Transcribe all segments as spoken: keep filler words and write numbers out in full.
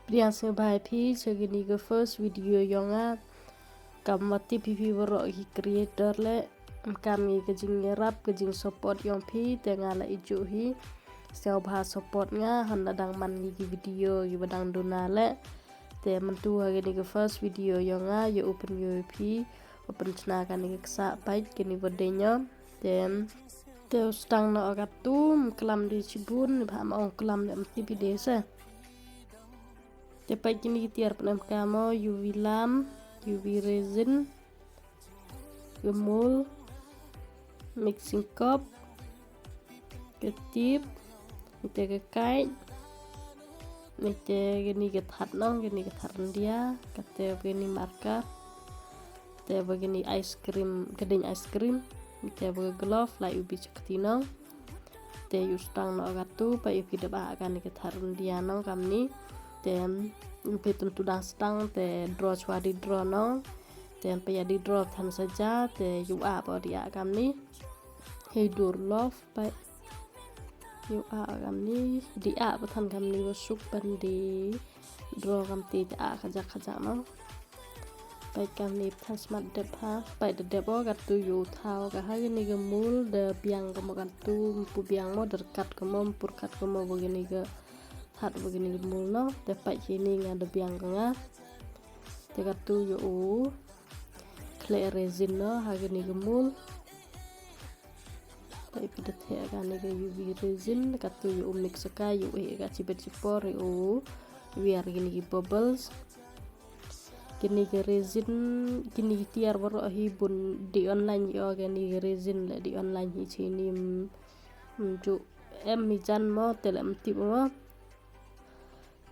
Pdiang sngewbha ïa phi sha kane ka first video yong nga. Kam wa tip ïa phi baroh ki creator leh, em kam ngi ka jingïarap ka jingsupport yong phi, te nga la ïohi. Sngewbha support nga, hynda dang man ngi ki video kiba dang duna leh. Te mynta ha kane ka first video yong nga, ïa u pynïoh ïa phi, u pynchna kane ka ksah peit kane ba dei ñiom. Te, te u stang noh katu, ym klam de shibun, ba ma ong klam de ym tip de se. Te peit kine ki tiar pyndonkam mo, U V lamp, U V resin, ka mold, mixing cup, ka tip, ite ka kait, ite kane ka that nong, kane ka that ryndia, kate kane marker, te ba kane ice cream, ka ding ice cream, ite ba ka glove, lai u bi chakti nong. Te ïa u stang noh katu, peit ïa phi da ba kane ka that ryndia nong kamni. Te ïa phi tyntu dang stang, te draw chwa di draw nong. Te peit ïa di draw than saja, te ïa u ah ba di ah kamni. Hei dur love, peit. Ïa u ah kamni, di ah ba than kamni ba suk ban di draw kamti te ah kajak kajak nong. Peit kamni than smat dep ha, peit da dep o katu ïa u thaw ka ha kane ka mold da biang ka mo katu, ym pu biang mo da rkat ka mo, ym pu rkat ka mo ba kane ka that ba kane ka mold nong, te peit kine nga da biang ka nga. Te katu ïa u khleh resin noh ha kane ka mold. Te ïa phi da theh kane ka U V resin, katu ïa u mix ka, ïa u eh ka chibit chipor, ïa u wiar kine ki bubbles. Kine ki resin, kine ki tiar baroh hi bun di online ïa o, kine ki resin leh di online hi chini, mm, mm, ju em hi jan mo, te leh ym tip mo.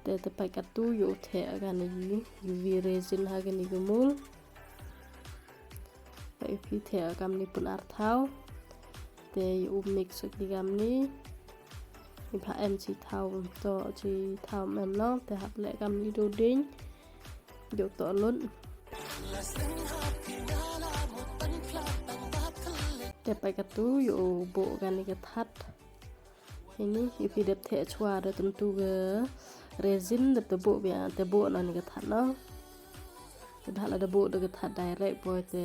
Te, te peit katu ïa u theh kane ki U V resin ha kane ka mold. Peit ïa phi theh kamni pun ar thaw. Te ïa u mix ki kamni. Ïa pha em chi thaw to chi thaw em nong. Te hap leh kamni do ding. Ïa u to lut. Te peit katu ïa u buh kane ka that. Hini, ïa phi dep theh chwa da tyntu ka resin dep te buh biang, te buh na ni ka that nong. Te da la da buh da ka that direct poi te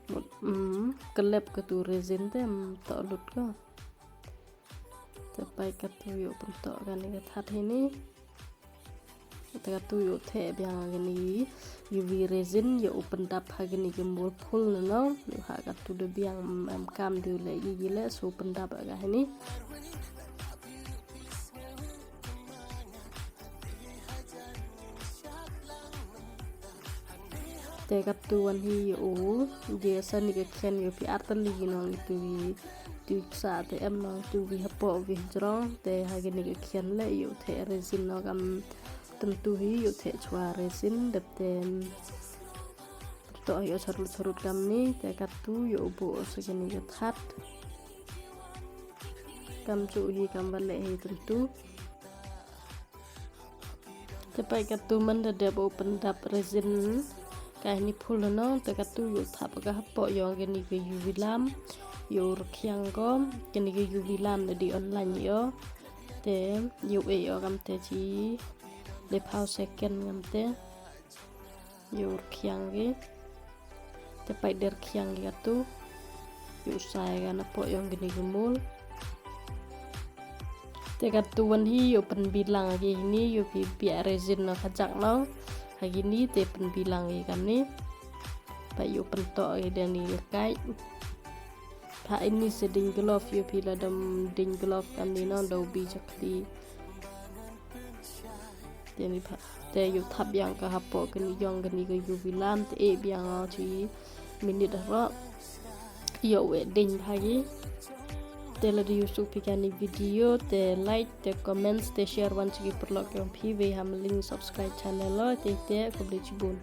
mut, mm, ka lep katu resin te, mm, to lut ko. Te peit katu ïa u pynto kane ka that hini. Te katu ïa u theh biang kane U V resin ïa u pyndap ha kane ka mold phul na nong. Ïa u ha katu da biang em kam de u leh ïa ki leh so pyndap ha ka hini. Te katu wan hi ïa u, ïa sa ni ka khian ïa phi ar tylli ki nong itu ki, tu sa te em nong tu wi hapoh wi jrong, te ha kine ki khian leh ïa u theh resin nong kam tyntu hi ïa u theh chwa resin dep te to ïa u charut charut kamni, te katu ïa u buh sa kine ki that. Kam chu hi kam ba leh hi tyntu. Te peit katu man da dep u pyndap resin ka hini phul nong, te katu ïa u thap ka hapoh ïong kine ki U V lamp, ïa u rkhiang ko, kine ki U V lamp da di online ïa u. Te ïa u eh ïa u kam te chi le phaw second ngam te. Ïa u rkhiang ki. Te peit da rkhiang ki katu. Ïa u sai ka na poh ïong kine ki mold. Te katu wan hi ïa u pynbilang ki hini ïa u phi biang resin na kajak nong. Ha kini te pynbilang ki kamni. Peit ïa u pyntoh ki da ni ka kait. Pha ini sa ding glove ïa u phi la dam ding glove kamni nong da u bi chakri. Te ni pha, te ïa u thap biang ka hapoh kane ïong kane ka U V lamp te eh biang o chi minit haroh. Ïa u eh ding pha ki. Te lada ïa u suk phi kane video te like te comments te share wan chi ki paralok ïong phi wei ham link subscribe channel lo te te khublei chibun.